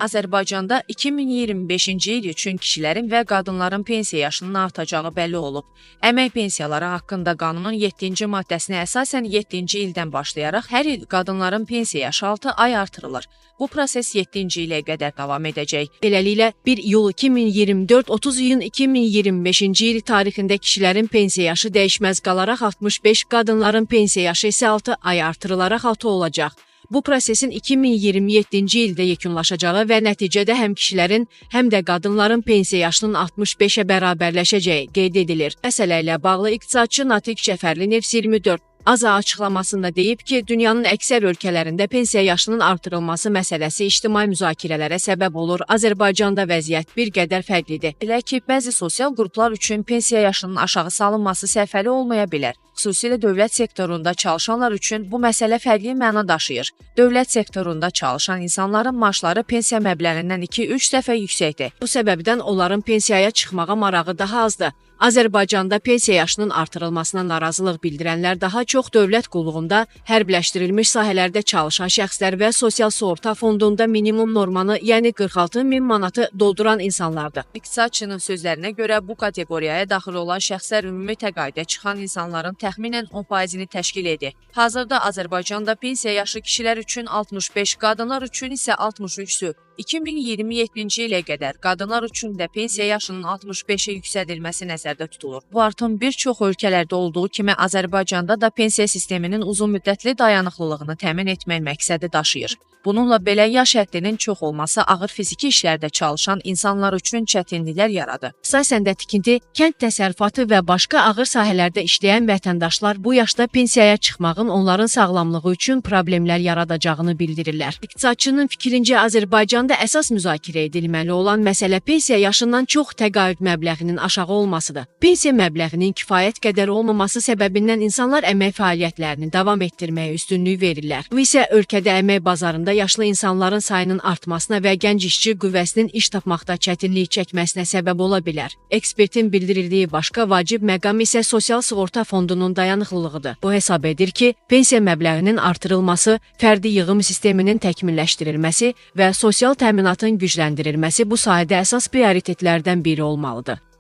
Azərbaycanda 2025-ci il üçün kişilərin və qadınların pensiya yaşının artacağı bəlli olub. Əmək pensiyaları haqqında qanunun 7-ci maddəsinə əsasən 7-ci ildən başlayaraq hər il qadınların pensiya yaşı 6 ay artırılır. Bu proses 7-ci ilə qədər davam edəcək. Beləliklə, 1 iyul 2024 30 iyun 2025-ci il tarixində kişilərin pensiya yaşı dəyişməz qalaraq 65, qadınların pensiya yaşı isə 6 ay artırılaraq 6 olacaq. Bu prosesin 2027-ci ildə yekunlaşacağı və nəticədə həm kişilərin, həm də qadınların pensiya yaşının 65-ə bərabərləşəcəyi qeyd edilir. Məsələ ilə bağlı iqtisadçı Natiq Cəfərli Nefs 24 AZA açıqlamasında deyib ki, dünyanın əksər ölkələrində pensiya yaşının artırılması məsələsi ictimai müzakirələrə səbəb olur. Azərbaycanda vəziyyət bir qədər fərqlidir. Belə ki, bəzi sosial qruplar üçün pensiya yaşının aşağı salınması sərfəli olmaya bilər. Xüsusilə dövlət sektorunda çalışanlar üçün bu məsələ fərqli məna daşıyır. Dövlət sektorunda çalışan insanların maaşları pensiya məbləğindən 2-3 dəfə yüksəkdir. Bu səbəbdən onların pensiyaya çıxmağa marağı daha azdır. Azərbaycanda pensiya yaşının artırılmasına narazılıq bildirənlər daha çox dövlət qulluğunda, hərbləşdirilmiş sahələrdə çalışan şəxslər və sosial sığorta fondunda minimum normanı, yəni 46 min manatı dolduran insanlardır. İqtisadçının sözlərinə görə bu kateqoriyaya daxil olan şəxslər ümumi təqaüdə çıxan insanların təxminən 10%-ni təşkil edir. Hazırda Azərbaycanda pensiya yaşı kişilər üçün 65, qadınlar üçün isə 63-dür. 2027-ci ilə qədər qadınlar üçün də pensiya yaşının 65-ə yüksəldilməsi nəzərdə tutulur. Bu artım bir çox ölkələrdə olduğu kimi Azərbaycanda da pensiya sisteminin uzunmüddətli dayanıqlılığını təmin etmək məqsədi daşıyır. Bununla belə yaş həddinin çox olması ağır fiziki işlərdə çalışan insanlar üçün çətinliklər yaradır. Əsasən də tikinti, kənd təsərrüfatı və başqa ağır sahələrdə işləyən vətəndaşlar bu yaşda pensiyaya çıxmağın onların sağlamlığı üçün problemlər yaradacağını bildirirlər. İqtisadçının fikrincə Azərbaycanda əsas müzakirə edilməli olan məsələ pensiya yaşından çox təqaüd məbləğinin aşağı olmasıdır. Pensiya məbləğinin kifayət qədər olmaması səbəbindən insanlar əmək fəaliyyətlərini davam etdirməyə üstünlük verirlər. Bu isə ölkədə əmək bazarında yaşlı insanların sayının artmasına və gənc işçi qüvvəsinin iş tapmaqda çətinlik çəkməsinə səbəb ola bilər. Ekspertin bildirildiyi başqa vacib məqam isə sosial sığorta fondunun dayanıqlılığıdır. Bu hesab edir ki, pensiya məbləğinin artırılması, fərdi yığım sisteminin təkmilləşdirilməsi və sosial təminatın gücləndirilməsi bu sahədə əsas prioritetlərdən biri olmalıdır.